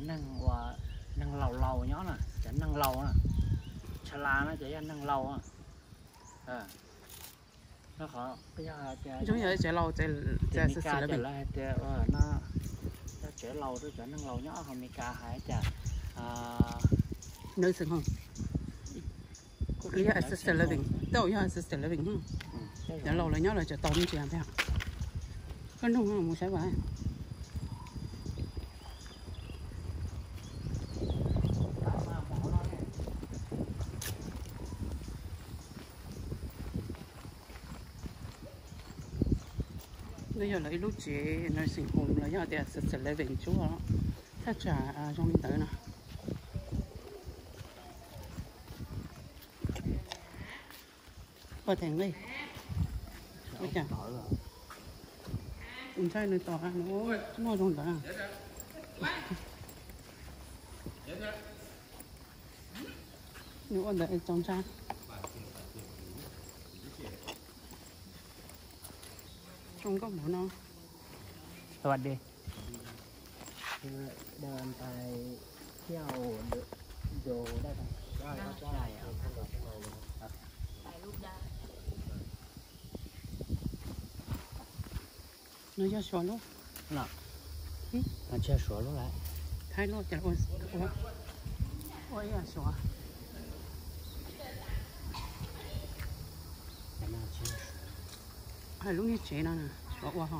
Neeg uas, neeg laus laus nyob na, cov neeg laus na, tsha las no ces yog neeg laus. Zoo yog tsev laus, tsev laus, lawv hais tias no yog tsev laus rau cov neeg laus nyob hauv Amelikas hais tias nursing home. Yog assisted living, tej zaum yog assisted living. Cov laus lawv nyob lawv tseem tau me ntsis thiab. Koj nug mus saib vas. No yog lawv ib lub tsev nursing home los yog tias assisted living tsuas thaj tsam zoo li ntawd no. Ua theem nqi. Ua cas? Kuv ntshai nws tom qab nws muaj zoo ntawd. Nws ua ntawd es txaus ntshai. Zoo nkauj npaum no. สวัสดี เดินไปเที่ยวดูได้ไหม ได้ครับ ได้ครับ ถ่ายรูปได้ No yog Suav lub. No tsis yog Suav lub lawm. Thaib lub ces ua ib yam Suav. Hais lub niag tsev no Suav ua ho.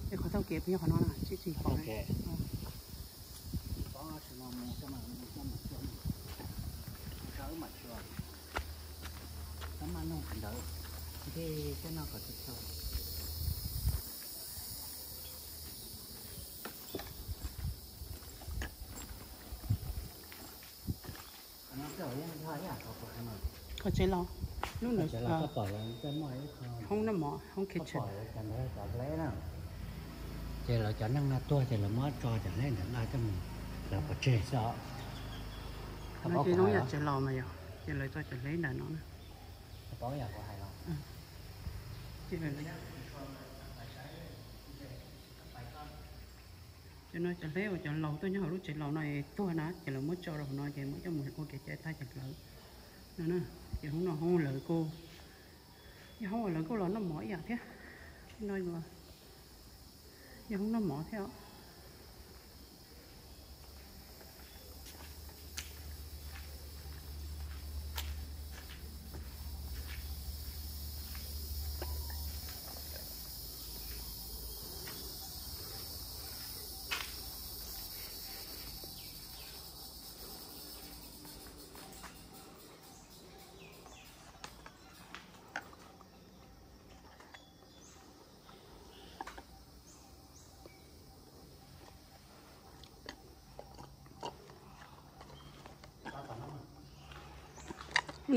Es qhov taug kev puas yog qhov no na, tsis tsis pom. Qhov tsev laus, lub ntawd, hoob noj mov, hoob kitchen. Ces lawv cov neeg no tuag ces lawv muab tso cov hleb ntawd nqa coj mus lawv pov tseg xwb os. No ces zoo yam tsev laus mas yog, ces lawv tso cov hleb ntawd no na. Cov no cov hleb uas cov laus tuaj nyob hauv lub tsev laus no es tuag na ces lawv muab tso rau hauv no ces muab coj mus ua kev cai tag cov hlawv no na. Ces hoob no hoob lawv kuj, yog hoob uas lawv kuj los noj mov ib yam thiab. No yog hoob noj mov thiab.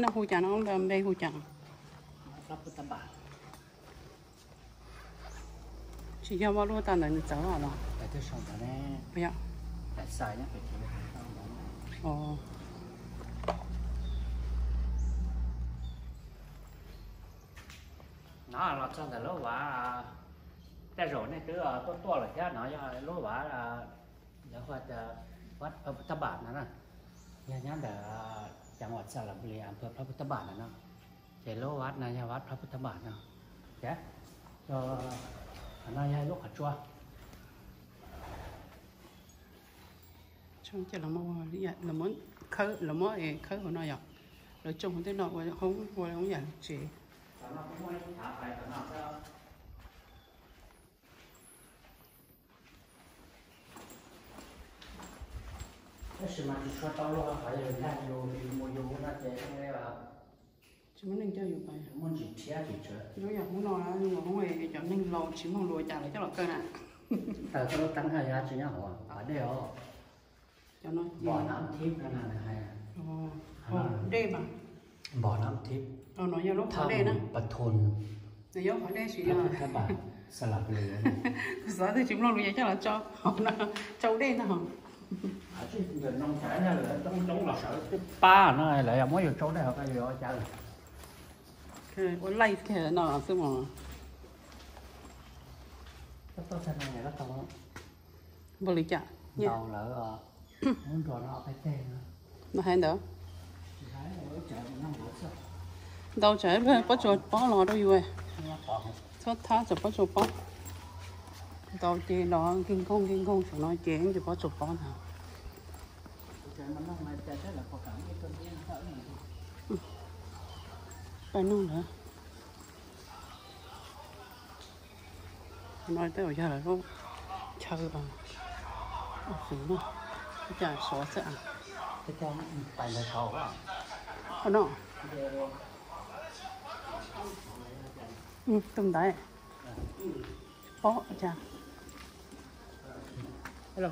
No hu cas no, npe hu cas? Tsis yog muaj lub tag ntawd nws txawv los? No los txog ntawm lub vav, tej zaum nej twb tuaj tuaj lawm thiab, no yog lub vav, lawv hu tias vaj Phab Phu Thab Npas no na, yog nyob ntawm จังหวัดสระบุรี อำเภอพระพุทธบาท no. Ces lub vav no yog vav Phab Phu Thab Npas no. Ces no yog lub qhov tsua. Lawv muab khawb, lawv muab khawb hauv no yom. Lawv tsoo hauv tej no ua hoob, ua hoob yam tsev. Tab sis mas tsis tshua tau luag qhov yus ntag, yus mus yus no ces tsis muaj neeg coj yus pais. Muaj ntsis thiab tsis tshua. Lub yam hoob no, hoob cov neeg laus tsis muaj lus cas lawv coj los kaw na. Taws koj lub teeb haj yam tsis nyob hauv qhov dej os. Cov no npom nam thib no na hais. Dej mas. Npom nam thib. No yog lub qhov dej na. Pab thun. Nws yog qhov dej sis yog. Thab npas, xa las plis. Kuv xav tias tsis muaj lus cas coj los tso hauv no, tsau dej ntag. Pab no lawv yog muab yus tso dej hauv qab yus ua cas. Ua live kiag no xwb mas. Npaum li cas? Ntaus lawv, muab nrog no qab teg no. No hais ntawd. Ntaus tsam pob tsuas pob los rau yus. Txhob thab tsam pob tsuas pob. Ntaus ces los nkig nkoog nkig nkoog saum no ces tsis pob tsuas pob ntag. Pais nug lawv. No tej zaum yog lawv lub chaw, ua fwv no, cas suav xwb. Qhov no, tus ntawd, pob cas. Hello.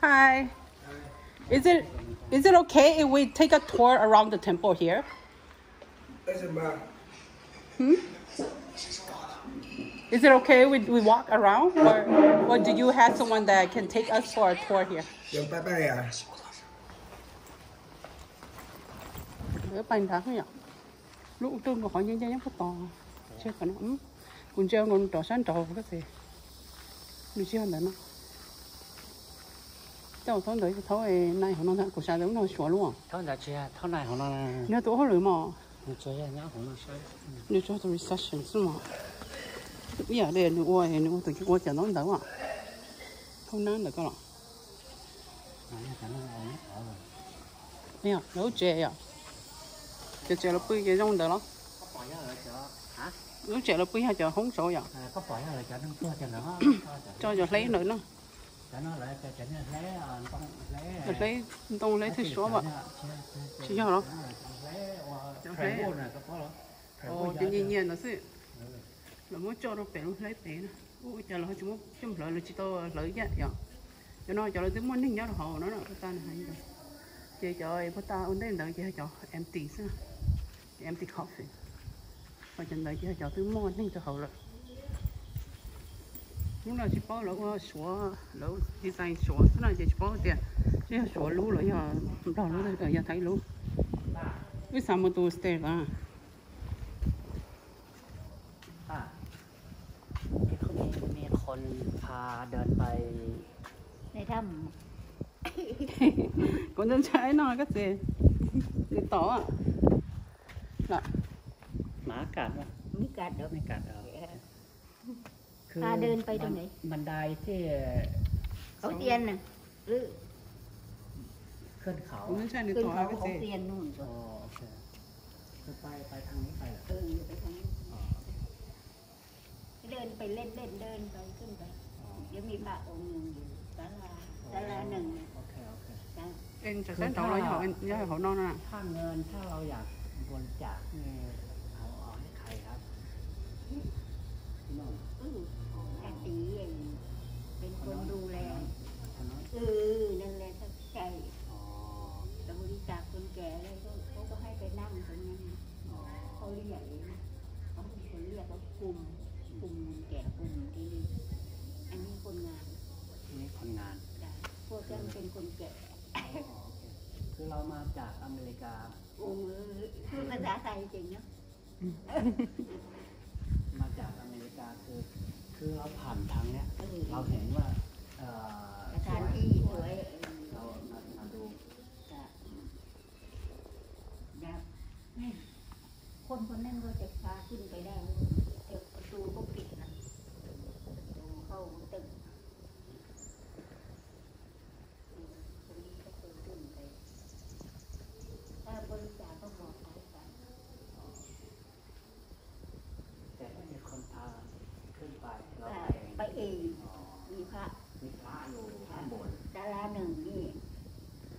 Hi. Is it, is it okay if we take a tour around the temple here? Doesn't matter. Hmm? Is it okay we, we walk around, or, or do you have someone that can take us for a tour here? Yo, bye bye, ah. Lawv pais nrad yom. Lub ub rau nkaus qhov nce nce nyob puag tod. Kuv ntsia nkaus rov sab nraud koj txiv. Nws tsis yog ntawd no. Coj thaub ntawd thaub nai hauv no ntag, kuv xav tias ub no suav lub. Nws yog tus ua hauj lwm mos. Nws tsuas tus reception xwb mos. Ib yam li nws ua, nws ua tus ua cov ntaub ntawv os. Thauj nab ntawm koj los. Lawv lub tsev yom. Cov tsev lawv pw ces zoo ntawd los. Lub tsev lawv pw yog cov hoob saud yom. Tso cov hleb ntawd na. Cov hleb ntoo hleb thwj suab vam. Tsis yog los. Cov hleb, cov nyias nyias ntawd xwb. Lawv muab tso rau pem lub hleb pem na. Ua cas lawv ho tsis muab coj hlawv, lawv tsis tau hlawv ib yam yom. Cov no cov lawv twb muaj neeg nyob rau hauv no na, puag ta na. Ces cov puag ta ua ntej ntawd ces yog cov empty xwb, cov empty coffin. Ho cov ntawd ces yog cov twb muaj neeg rau hauv lawm. Hnub no tsis paub lawv ua suav, lawv design suav xwb no ces tsis paub tias yog suav lub los yog nplog lub, yog thaib lub. Wib xav mus tus stairs a. ป้า ที่เขามีมีคนพาเดินไป ในถ้ำ Kuv ntshai ntshai no koj txiv. Nws tom. หมากัดวะ ไม่กัดหรอก ไม่กัดหรอก คือ พาเดินไปตรงไหน บันไดที่ เขาเตียนน่ะ หรือ ขึ้นเขา Kuv ntshai nws tom koj txiv. อ๋อ โอเค คือไปไปทางนี้ไปเหรอ เออ ไปทางนี้ อ๋อ เดินไปเล่นๆ เดินไปขึ้นไป อ๋อ เดี๋ยวมีพระองค์หนึ่งอยู่ศาลา อ๋อ ศาลาหนึ่งเนี่ย โอเค โอเค จ้ะ Ntawm sab nraud los yog hauv no na. ถ้าเงิน ถ้าเราอยากบริจาคนี่ เอาเอาให้ใครครับ พี่โน่ง อืม อ๋อ อาตีเป็นคนดูแล คนนั้น เออ นั่นแหละ ใช่ อ๋อ จะบริจาคคนแก่อะไรก็ เขาก็ให้ไปนั่งตรงนั้น อ๋อ เขาเรียกเอง เขาเป็นคนเรียกว่าคุม คุมแก่คุมที่นี่ อันนี้คนงาน นี่คนงาน จ้ะ พวกนั้นเป็นคนแก่ อ๋อ โอเค คือเรามาจากอเมริกา โอ้ มือ พูดภาษาไทยเก่งเนาะ มาจากอเมริกา คือ คือเราผ่านทางเนี้ย เออ เราเห็นว่า เอ่อ สถานที่สวย สวย เออ เรามา มาดู จ้ะ อยากให้คนคนนั้นก็จะพาขึ้นไปได้ แต่ประตูก็ปิดนะ ประตูเข้าตึก คนนี้ก็เคยขึ้นไป ถ้าบริจาคก็บอกเขาไป แต่ไม่มีคนพาขึ้นไป เราไปเอง ไปเอง อ๋อ มีพระ มีพระอยู่ข้างบน ศาลาหนึ่งนี่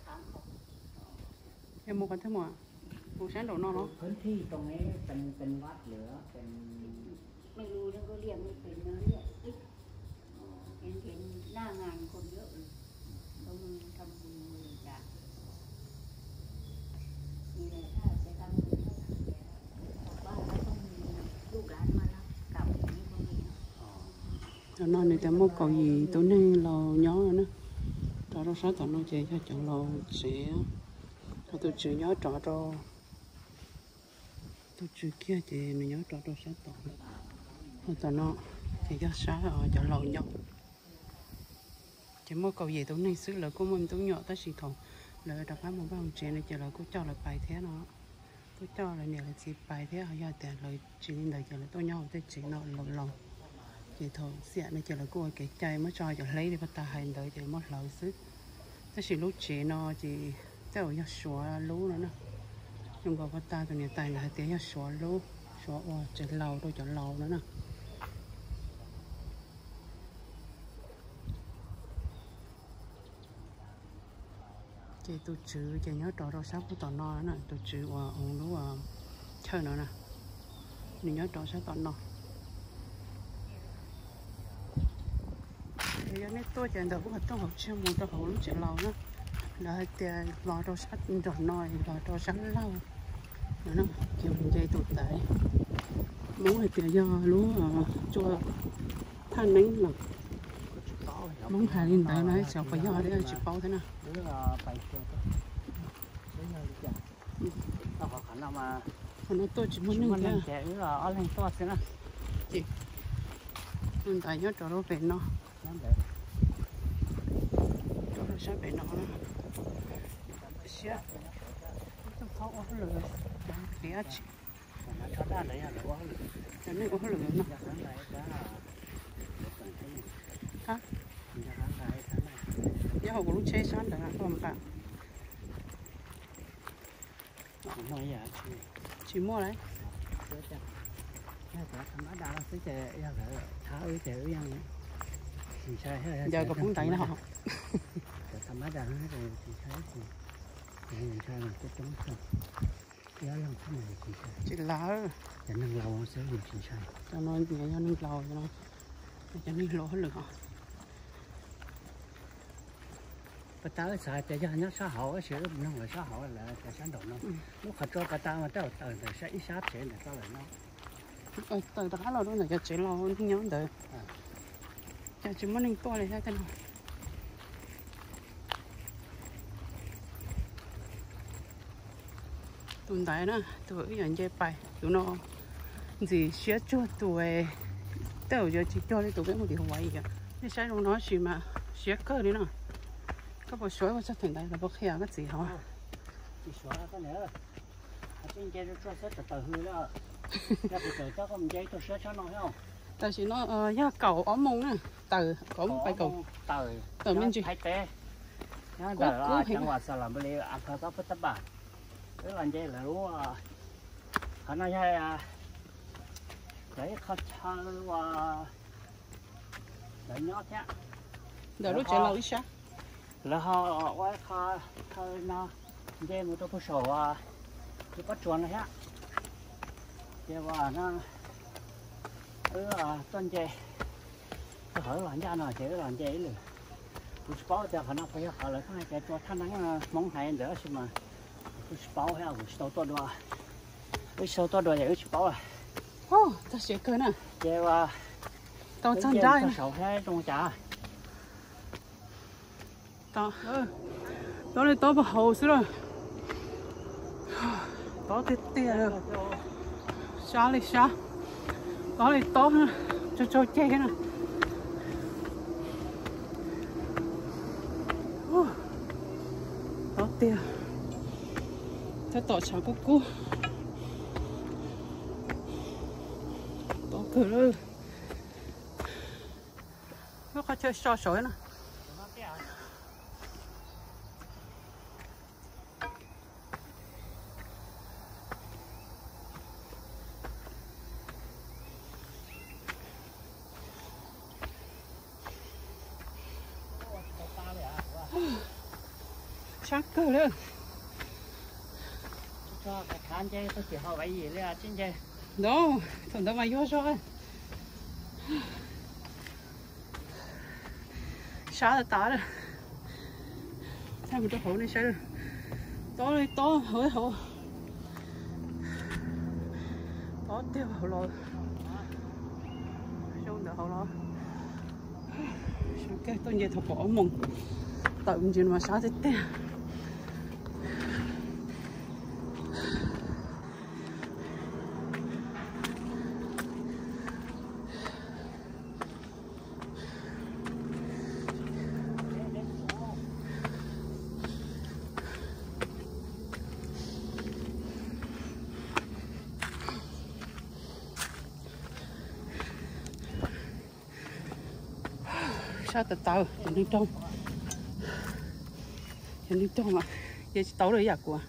ทางออก Yog mus qhov twg mus? Mus sab nraum no los? พื้นที่ตรงนี้เป็น เป็นวัดหรือเป็น ไม่รู้นะ ก็เรียกไม่เป็นนะ เรียก เห็นเห็นหน้างานคนเยอะเลย เขามาทำบุญบริจาค มีรายได้ไปทำบุญให้คนแก่ ชาวบ้านก็ต้องมีลูกหลานมารับกลับ อย่างนี้ก็มีนะ Cov no nws tias muaj kaum yim tus neeg laus nyob na. Rau sab tom no ces yog cov laus tsev, ho tus tswv nyob rov rau, tus tswv kiag ces nws nyob rov rau sab tom, ho tom no ces yog sab cov laus nyob. Ces muaj kaum yim tus neeg xwb, lawv kuj muaj me tub nyuam, tab sis thaum lawv rov qab mus vaj mus tsev no ces lawv kuj coj lawv pais thiab no. Kuj coj lawv niam lawv txiv pais thiab, yog tias lawv tsis li ntawd ces lawv tuaj nyob hauv tej tsev no laus laus. Ces thaum xiam no ces lawv kuj ua kev cai muab tso cov hleb li pag tas hais ntawd ces muab hlawv xwb. Tab sis lub tsev no ces tej zaum yog Suav lub no na. Zoo nkaus pag tas tus niam tais ntawd hais tias yog Suav lub, Suav ua tsev laus rau cov laus no na. Ces tus tswv ces nyob rov rau sab pem tom no na, tus tswv uas hauv lub chawj no na, nws nyob rov sab tom no. Yog nej tuaj ces ntawm lub qhov rooj hauv tsis yog mus rau hauv lub tsev laus na, lawv hais tias los rau sab nraum no, los rau sab laug no, ces mus nce tus ntaiv. Hmoob hais tias yog lub tsua thaj neeb los, Hmoob hais li ntawd no, xyov puas yog li tsis paub thiab na. Qhov no tuaj tsis muaj neeg thiab, ob leeg tuaj xwb na. Ces tus ntaiv nyob rov rau pem no, rov rau sab pem no na. Siab, tus qhov ua hauj lwm, cov neeg ua hauj lwm no. Nyob hauv kuv lub tsheb sab ntawd na, koj nqa. Tsis muaj lawm. Yog cov tham mab das xwb ces yog lawv thab wb ces wb yeej tsis ntshai, yog cov pub ntaiv no, cov tham mab das ces tsis ntshai, ntshai mas coob coob xwb, ib ob leeg xwb mas tsis ntshai. Tsis lawm. Cov neeg laus xwb mas tsis ntshai. Cov no ntiav yog neeg laus, cov neeg hluas hauj lwm os. Pas tas wb xav tias yog nyob sab hauv, tab sis wb mus noog lawv sab hauv lawv tias sab nraum no. Lub qhov tsua pas tas mas tej zaum tawm ntawm ib sab tsev ntawm rau lawm no. Tawm rov qab los rau ntawm cov tsev laus neeg nyob ntawd, ces tsis muaj neeg tuaj li thiab tej no. Tus ntaiv na, tus wb yuav nce pais, tus no ntxim siab tsuag tus, tej zaum yuav tsis cuag li tus peb mus tim Hawaii. Nej saib zoo no sis mas siab kawg li no. Koj puas suav ua txog theem ntaiv los puas qhia koj txiv hov? Tam sim no yog kaum ob moos na, tawm kaum moos pais kaum, tawm me ntsis. Kub kub heev. Wb los nce lawv lub, qhov no yog lawv ib qho chaw uas lawv nyob thiab. Ntawm lub tsev laus ib sab. Lawv ho ua ib qho chaw no nce mus rau puag saum tus pob tsuas no thiab. Ces uas no wb tuaj nce, tuaj hauv los ncaj no ces wb los nce ib lwm. Kuv tsis paub tias qhov no puas yog qhov lawv hais tias tsua thaj neeb Hmoob hais ntawd tab sis mas kuv tsis paub thiab, kuv tsis tau tuaj dua. Wb tsis tau tuaj dua ces wb tsis paub. Txog siav kawg na. Ces tau txog nrab saum thiab zoo cas. Tob li tob puag hauv xwb lawm. Tob tiag tiag, sab li sab, tob li tob, tsau tsau ceg na. Tob tiag, tab tom tshav kub kub, tob kawg lawm. Lub qhov chaw so saud na. Sab kawg li. Ntawd, thaum ntawd mas yuag zog. Sab tas tas lawm. Txhaj mus rau hauv nej saib. Tob li tob hauv hauv. Tob tiag hauv los. Zoo ntawd hauv los. Sab kawg, tuaj nce thaum kaum ob moos. Tawm mus ntsis mas sab tiag tiag. Sab tawv tawv, cov neeg roog, cov neeg roog mas ces tsis tau lawm ib yam kuv.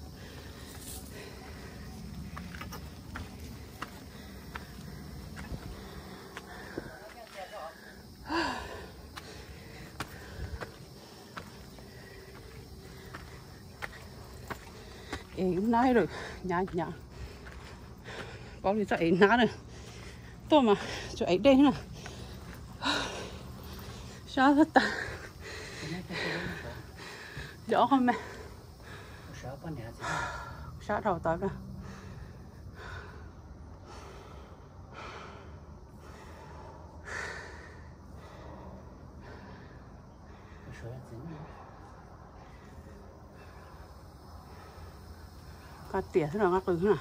Es hnab lawm, hnyav hnyav, paub li txoj es hnab na, tuaj mas tsuas es dej na, sab tag. Yog ob qho me, sab dhau tawv na. Nqa tias xwb los nqa qws xwb na.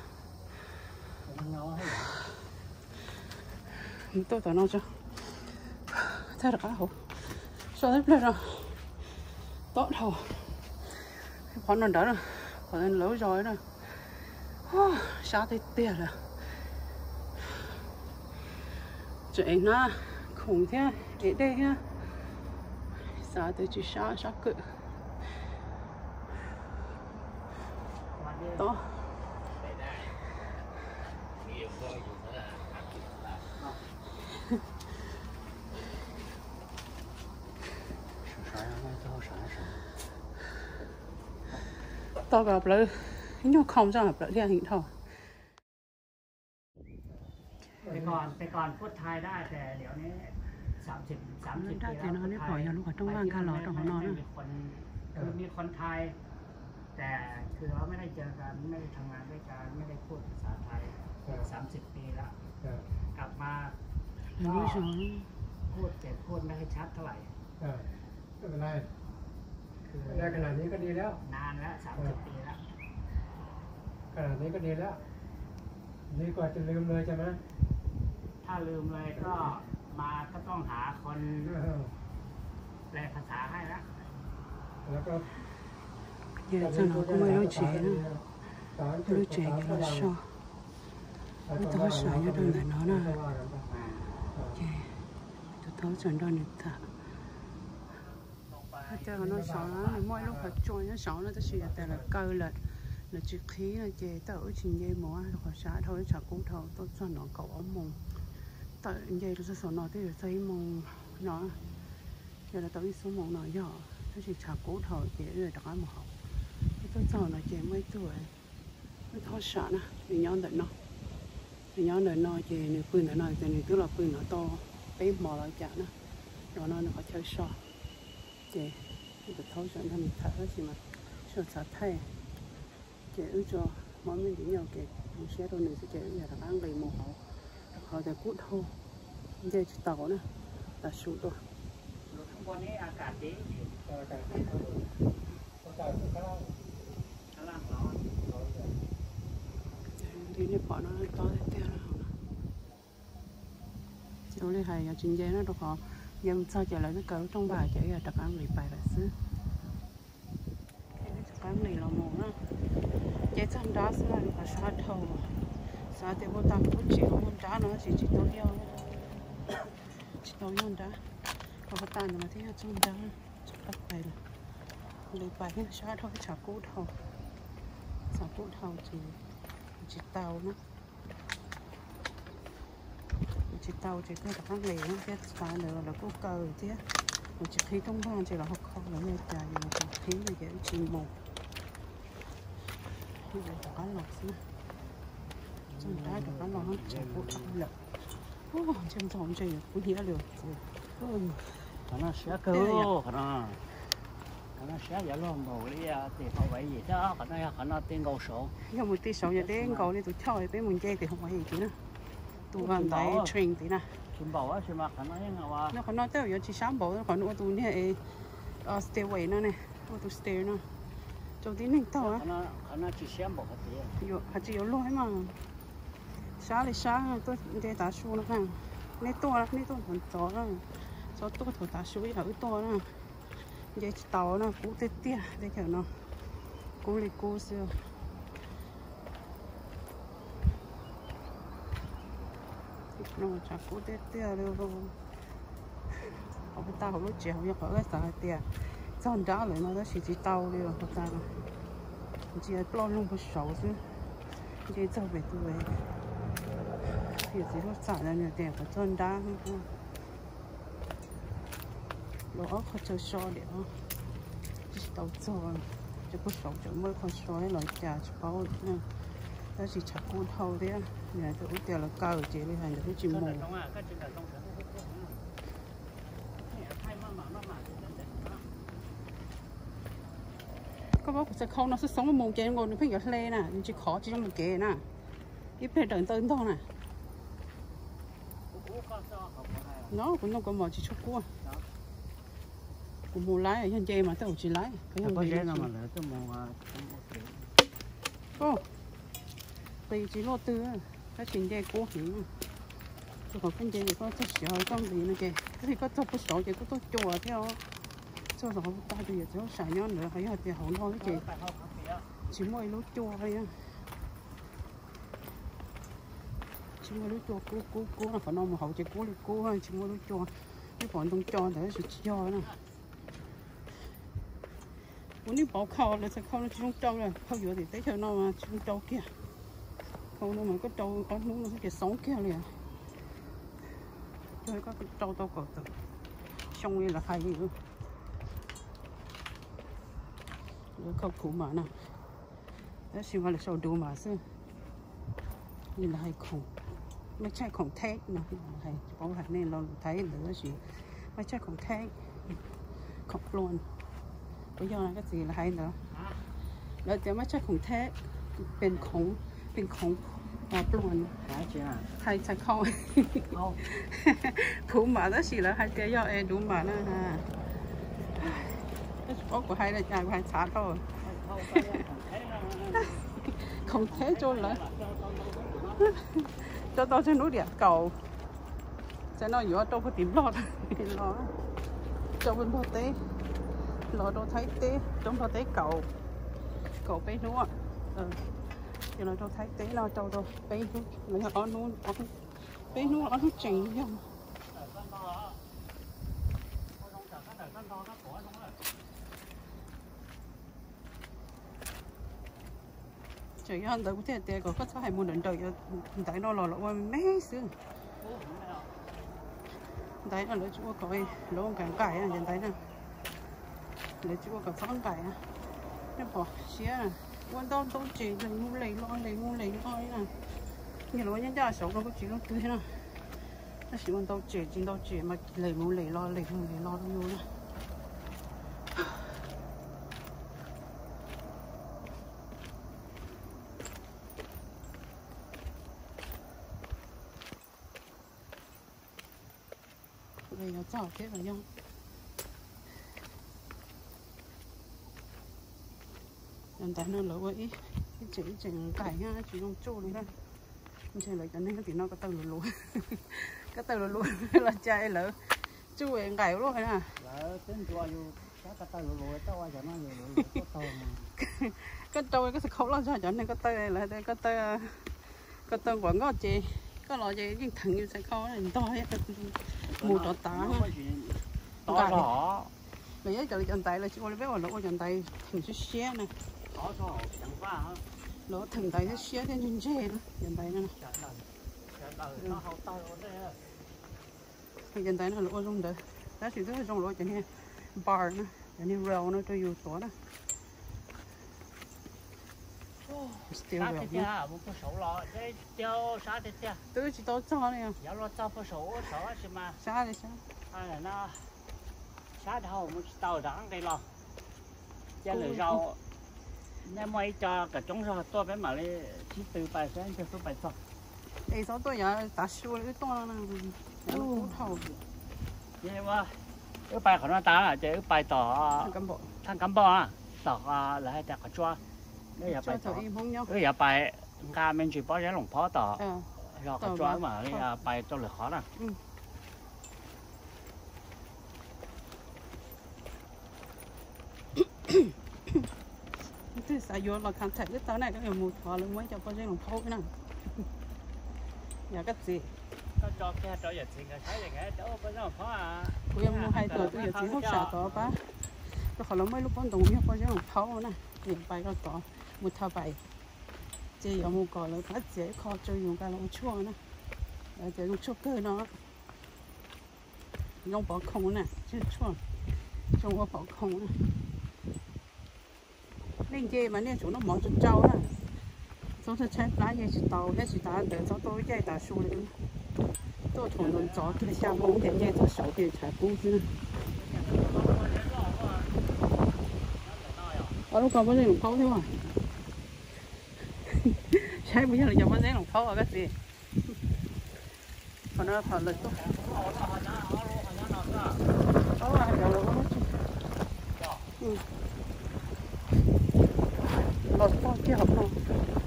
Tuaj tom no tso, thaj rov qab hauv, so tib pliag no tob dhau. Qhov no nrad na, qhov lawv zos na, sab tiag tiag lawm. Tseem es hnab khoom thiab es dej thiab, xav tias tsis sab, sab kawg. Tob. Tau kom plawv nyuag khoom tso, plawv liaj heev dhau. Thế còn, thế còn phút thai đã, thì เดี๋ยวนี้ สามสิบ สามสิบ ปีแล้ว นพอดยอดลูกกระทุ่งว่างข้าล้อตรงหัวนอนนะ มีคน คือมีคนไทย แต่คือเราไม่ได้เจอกัน ไม่ได้ทำงานด้วยกัน ไม่ได้พูดภาษาไทย เออ สามสิบ ปีแล้ว เออ กลับมา เดี๋ยวนี้ ก็ สอง พูด แต่พูดไม่ค่อยชัดเท่าไหร่ เออ ไม่เป็นไร คือ ได้ขนาดนี้ก็ดีแล้ว นานแล้ว สามสิบ ปีแล้ว ขนาดนี้ก็ดีแล้ว ดีกว่าจะลืมเลยใช่ไหม ถ้าลืมเลยก็มาก็ต้องหาคน เออ แปลภาษาให้ละ แล้วก็ Ces txog no kuj muaj ib lub tsev na, ib lub tsev ces los so, lub tau sawv nyob rau ntawm no na. Ces tus thaub tseem nrog nws tham. Hais tias qhov no saud na, nws muaj ib lub qhov tsua nyob saud no, tab sis yog tias lawv kaw lawm, lawv tsis qhib no ces tawm wb tsis nce mus, rau qhov sab dhau, ib tshav kub dhau, tuaj txog no kaum ob moos, tawm nce rau txog saum no twb yuav txog ib moos no, yog lawv tau ib xuab moos no yog, tab sis tshav kub dhau ces wb rov qab mus hauv. Wb tuaj txog no ces muaj ib tug, wb thaub sam na, nws nyob ntawm no, nws nyob ntawm no ces nws pw ntawm no ces nws twb los pw no tau peb hmo los cas na, no no nws qhov chaw so. Ces wb tus thaub sam nrog nws tham tab sis mas tsis txav thaij. Ces wb tso hmo me ntsis nyob ces zoo siab rau nws xwb ces wb yog rov qab nqis mus hauv, rau qhov tias kub dhau, nce tsis tau na, tas su dua. Li nej pom no tob tiag tiag na. Ces ua li hais yog tsis nce no rau qhov nce mus txog ces lawv twb kaw lub rooj vag ces wb yog rov qab nqis pais lawm xwb. Rov qab nqis los mus na. Ces txog nrab xwb los nws qhov sab dhau. Xav tias puag ta kuv tseem ua nrab no tab sis tsis tau yog, tsis tau yog nrab. Rau puag ta ntawd mas thiaj yog txog nrab, txog qab pais lawm. Nqis pais thiab sab dhau, tshav kub dhau, tshav kub dhau ces tsis tau na. Tsis tau ces kuj rov qab nqis thiab, xav ntawd lawv kuj kaw thiab. Kuv tsis qhib rooj vag ces lawv ho kho lawv li cas, yus tsis qhib no ces wb tsis mus. Rov qab los xwb. Txog nrab rov qab los, tshav kub dhau lawm. Ntsej ntxhov ntsej kuv hnyiab li. Qhov no siab kawg, qhov no, qhov no siab yuav luag npaum li tim Hawaiian thiab, qhov no yog qhov no ti nkaus saud. Yog mus ti saud yog deb nkaus li tus choj peb mus nce tim Hawaiian tid na. Tus ntaiv train tid na. Tsis npaum tab sis mas qhov no yeej, qhov no tej zaum yuav tsis sab npaum qhov no ua tus niag es Stairway no ne, ua tus stair no rau tib neeg taug. Hais tsis yuav luag mas. Sab li sab tuaj nce tav su no na. Nej tuaj, nej tuaj ntxov ntxov na, txhob tuaj thaum tav su ib yam wb tuaj na. Nce tsis tau na, kub tiag tiag teb chaws no. Kub li kub xwb. No tshav kub tiag tiag li. Qhov puas tag hauv lub tsev hauv yog qhov wb xav hais tias txog nrab lawm no tab sis tsis tau li os. Puas tag, ntsia ploj loog puag saud xwb. Nce txog pem tus yawm txiv Hluj Xam no nws tias qhov txog nrab. Los ob qho chaw so diam, tsis tau txog. Cov puag saud tseem muaj ib qho so los cas tsis paub na. Tab sis tshav kub dhau thiab, nws hais tias ub tias lawv kaw ces li hais ntawd twb tsis mus. Koj paub kuv txhais khau no xoob xoob mus ces nkaus nws pheej yuav hle na, nws tsis khov tsis zoo mus kev na. Ib pliag raws ntawd ntog na. No kuv nug koj mos tsis tshua kub. Kuv mus laib yog nce mas tej zaum tsis laib. Qis tsis luaj twg, tab sis nce kub heev. Rau qhov koj nce ces koj txog siav koj nqis no ces, tab sis koj txog puag saud ces koj tuaj cua thiab. Txog rau hauv tag tus yawm txiv Hluj Xam nyob ntawd, qhov yog tias hauv no ces tsis muaj ib lub cua li. Tsis muaj lub cua kub kub kub no, qhov no mus hauv ces kub li kub, tsis muaj lub cua. Neb pom ntoo co ntawd tab sis tsis yog na. Kuv nim pauv khau, lawv txhais khau no tsis zoo rau lawm, khau yuav tim teb chaws no mas tsis zoo rau kiag. Khau no mas koj rau ob hnub no xwb ces xoob kiag li. Koj rau tau kaum tawm xyoo li lawv hais li. Lawv khau khuv mam na, tab sis mas lawv sau du mas xwb. Li lawv hais khoom, maj tshaj khoom theb no, tsis paub hais nej lo lus Thaib ntawd tab sis maj tshaj khoom theb, khoom pluas. Puas yog koj txiv lawv hais ntawd? Lawv tias maj tshaj khoom theb, pem khoom, pem khoom pluas. Hais txhais khau khuv mam tab sis lawv hais tias yog es du mam na. Tsis paub kuv hais li cas, kuv hais txhav dhau. Khoom theb rau lawv, rau tau tsawg hnub diam? Kaum. Txawm no yuav rau puag tim Nplog los, rau puag Nplog teb los rau Thaib teb, rau Nplog teb kaum, kaum peb hnub. Ces los rau Thaib teb no rau rau peb hnub, los yog ob hnub, peb hnub ob hnub tseem yog. Tseem yog ntawd kuv thiaj tias kom koj txhob hais mus nrawm nrawm, ntaiv no los lawv ua me xwb. Ntaiv no lawv tsis ua kom lawv ua nqaim nqaim, cov ntaiv no lawv tsis ua kom txhob nqaim. Nej pom siab, ua ntau ntau tsem lem mus lem los lem mus lem los li na. Yog lawv ua ncaj ncaj saud no kuj tsis zoo twg thiab na. Tab sis ua ntau tsem tsis ntau tsem mas lem mus lem los lem mus lem los li na. Yuav txog thiab los yog. Cov ntaiv no lawv ua ib tseem ib tseem nqaim thiab tsis zoo tsuj li na. Ntshe lawv cov neeg tim no ko taw luv luv, ko taw luv luv los cas lawv tsuj nqaim ua luaj na. Koj rau koj txhais khau loj zog cov neeg ko taw lawv tias ko taw, ko taw nquas nkoj ces koj los ces yeej theem yus txhais khau ntog mus rov tav. Nqaim. Lawv yog cov, cov ntaiv lawv tsis ua li peb uas lawv ua cov ntaiv theem siab siab na. Lawv theem ntaiv siab siab thiab ntseg ntseg na cov ntaiv no. Cov ntaiv no lawv ua zoo ntawd, tab sis twb zoo lawv ua cov niag bar na, cov niag rail no rau yus tuav na. Twb tsis tau txog li. Sab li sab. Sab dhau mus tsis tau rov qab nqis los. Cia lwm zaus nej muaj ib co kom coob zog tuaj peb mam li sib tw pais saib ntshe xub pais txog. Es txhob tuaj yav tav su li wb tuaj no na, yav no kub dhau. Ces ua Wb pais qhov no tas ces wb pais tom Thaj Kab Npauj na, tom lawv hais tias qhov tsua. Wb yuav pais nqa me ntsis pob zeb Loos Phaub tom, yog qhov tsua mas pais rau lwm qhov na. Twb xav yuav los contact wb tau na, koj yuav mus thov lawv muab cov pob zeb Loos Phaub na. Yog koj txiv, kuv yuav mus hais rau tus yawm txiv hauj sam tod pab, rau qhov lawv muaj ib lub pob ntoo yog pob zeb Loos Phaub na, yuav pais rau tod mus thaj pais, ces yuav mus kom lawv pab txiav ib qho rau yus nqa los ua tshuaj na. Lawv tias zoo tshuaj kawg no, zoo pov khoom na, tshuaj, zoo ua pov khoom na. Nej nce mas nej tsum noj mov tsau tsau na. Txhob tshaib plab nce tsis tau thiab, tsis tas ntawd txhob tuaj lub caij tav su li. Tuaj thaum ntxov ntxov kiag xya moo ces nce txog saud ces tshav kub xwb na. Ob lub ko pob zeb Loos Phaub thiab mas. Saib puas yog lawv cov pob zeb Loos Phaub os koj txiv. Qhov no qhov lawv tuaj. Los txog kiag hauv no,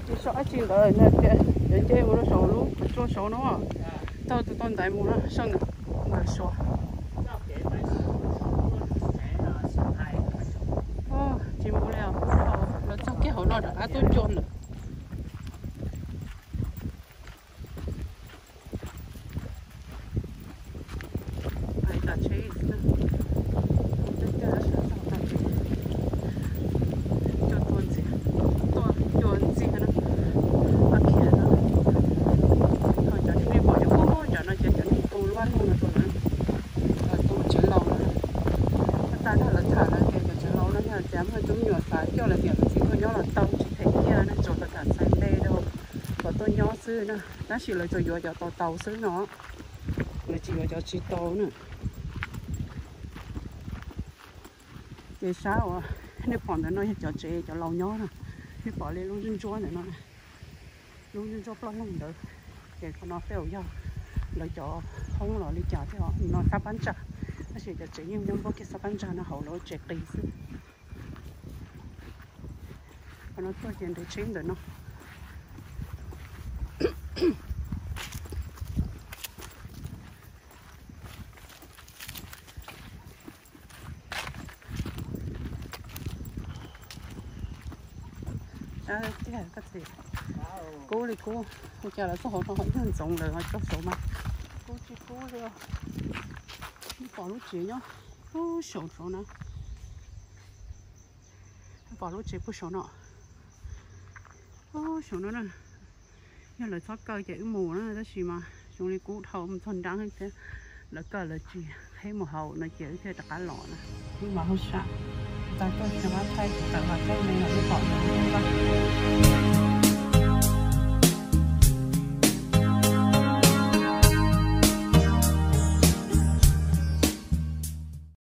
tsis so dab tsi ntawd no tias yuav nce mus rau saum lub qhov tsua saud no. Taug tus tau ntaiv mus no soj ntawm suav. Tsis mus li os, lawv txog kiag hauv no rov qab tuaj ncua ntawm. Cua tua ntxiag, tua ncua ntxiag na. Ab khiav no, ho cov nej pom nyob puag nram no ces cov neeg tu lub vaj loog no rau lawv, lawv tu tsev laus na. Tag nrho lawv tham lawv tias cov tsev laus no yog tias muaj tus me nyuam xav coj lawv niam lawv txiv tuaj nyob los tau, tsis them ciaj na, tsuas kam txhais tes rau kom tuaj nyob xwb na. Tab sis lawv tsuas yuav cov tau tau xwb no, lawv tsis yuav cov tsis tau na. Ces sab uas nej pom ntawm no yog cov tsev cov laus nyob na. Nej pom li lub ntsuab ntsuab ntawm no, lub ntsuab ntsuab ploj loog ntawd, ces qhov no tej zaum yog lawv cov hoob los li cas thiab. No sab pab ntsa, tab sis cov tsev yeej muab npuab kiag sab pab ntsa no hauv lawv tsev qis xwb. Qhov no tuaj ces nres tsheb ntawm no. Sab tiag koj txiv. Kub li kub, ua cas lawv txoj hauv no ho ntsoov ntsoov lawm ho txog saud mas kub tsis kub li. Pom lub tsev nyob puag saum saud na. Pom lub tsev puag saum no. Puag saum no na. Yog lawv txhob kaw ces wb mus na, tab sis mas zoo li kub dhau mus txog nrab thiab, lawv kaw lawv tsis qheb mus hauv no ces wb thiaj rov qab los na. Wb mas hauj sam, tau tuaj tshwm qab thaij tawm qhov txoj me los nej